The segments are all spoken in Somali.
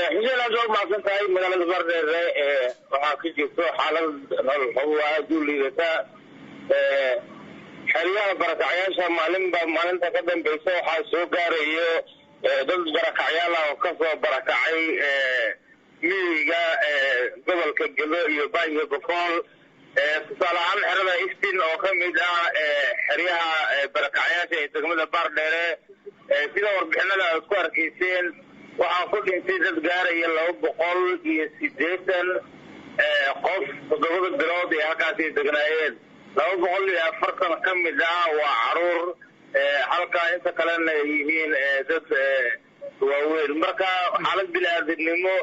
Xuseen, aad waa umahadsan tahay. Magaalada Baardheere waxaa ka jirto xaalad nolol xumo aada u liidata. Xeryaha barakacyaasha maalinba maalinta ka dambeysa waxaa soo gaarayo dad barakacyaal ah oo kasoo barakacay miyiga gobolka Gedo iyo Baayo Bokool. Tusaale ahaan, xerada Iftin oo ka mid ah xeryaha barakacyaasha ee degmada Baardheere, sida warbixinada aad ku arkayseen, waxaa ku dhintay dad gaaraya 280 qof 7da bilood ee halkaasi degnaayeen. 240 ka mid ah waa caruur, halka inta kalena ay yihiin dad waaweyn. Marka xaalad bini-aadamnimo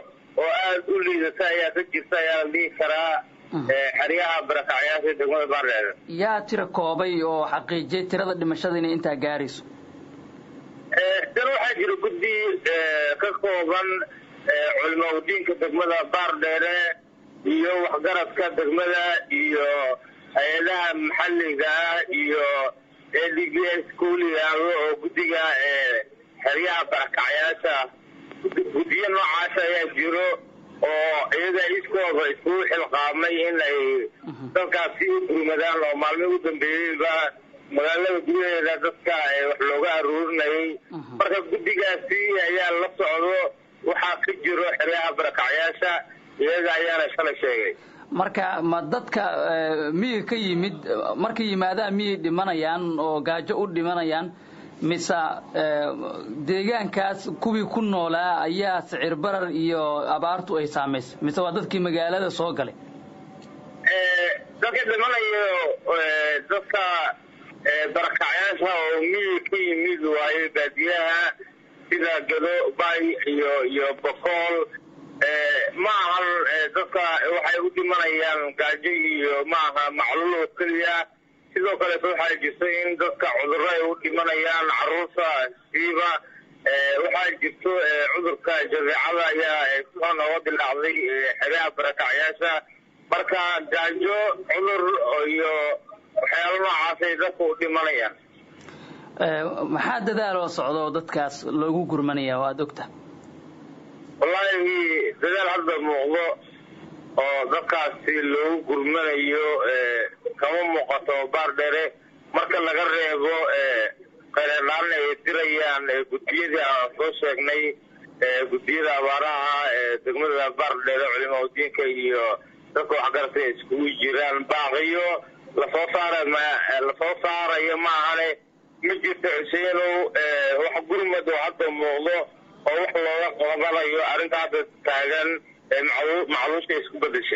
oo aada u liidata ayaa ka jirta ayaa la dhihi karaa xeryaha barakacyaasha degmada Baardheere. Yaa tira koobay oo xaqiijiyay tirada dhimashada inay intaa gaarayso? Dan waxaa jira guddi ka kooban culimaudiinka degmada Baardheere iyo waxgaradka degmada iyo hay-adaha maxalliga ah iyo A D B S kuliyaado oo guddiga xeryaha barakacyaasha. Guddiyo noocaas ayaa jiro oo iyaga iskooda iskugu xilqaamay in ay dadkaasi u gurmadaan, oo maalmihii u dambeeyeyba magaalada gudaheeda dadka wax looga aruurinayay. Marka guddigaasi ayaa la socdo waxaa ka jiro xeryaha barakacyaasha, iyaga ayaana shalay sheegay. Marka ma dadka miyiga ka yimid markay yimaadaan miyay dhimanayaan oo gaajo u dhimanayaan, mise deegaankaas kuwii ku noolaa ayaa sicir barar iyo abaartu ay saamaysay, mise waa dadkii magaalada soo galay? Dadka dhimanayo dadka barakacyaasha oo miyiga ka yimid waayo, baadiyaha sida Gado, Bay iyo Bokool. Ma ahan dadka waxay u dhimanayaan gaajo iyo ma aha macluul oo keliya. Sidoo kaleeto waxaa jirto in dadka cudurro ay u dhimanayaan, caruurta siiba. Waxaa jirto cudurka jadeecada ayaa si xun ooga dilaacday xeryaha barakacyaasha. Marka gaajo, cudur iyo waxyaalo noocaasay dadka u dhimanayaan. Maxaa dadaaloo socda oo dadkaas loogu gurmanaya oo aada ogta? Wallaahi, dadaal hadda muuqdo oo dadkaasi loogu gurmanayo kama muuqato Baardheere, marka laga reebo kheyradhaan ay dirayaan guddiyadii aan soo sheegnay, guddiyada abaaraha degmada Baardheere, culimaudiinka iyo dadka waxgaratay ay iskugu jiraan. Baaqiyo lasoo saara lasoo saarayo ma ahane, ma jirto, Xuseenow, wax gurmad oo hadda muuqdo oo wax looga qabanayo arrinta hadda taagan ee macluusha isku bedeshay.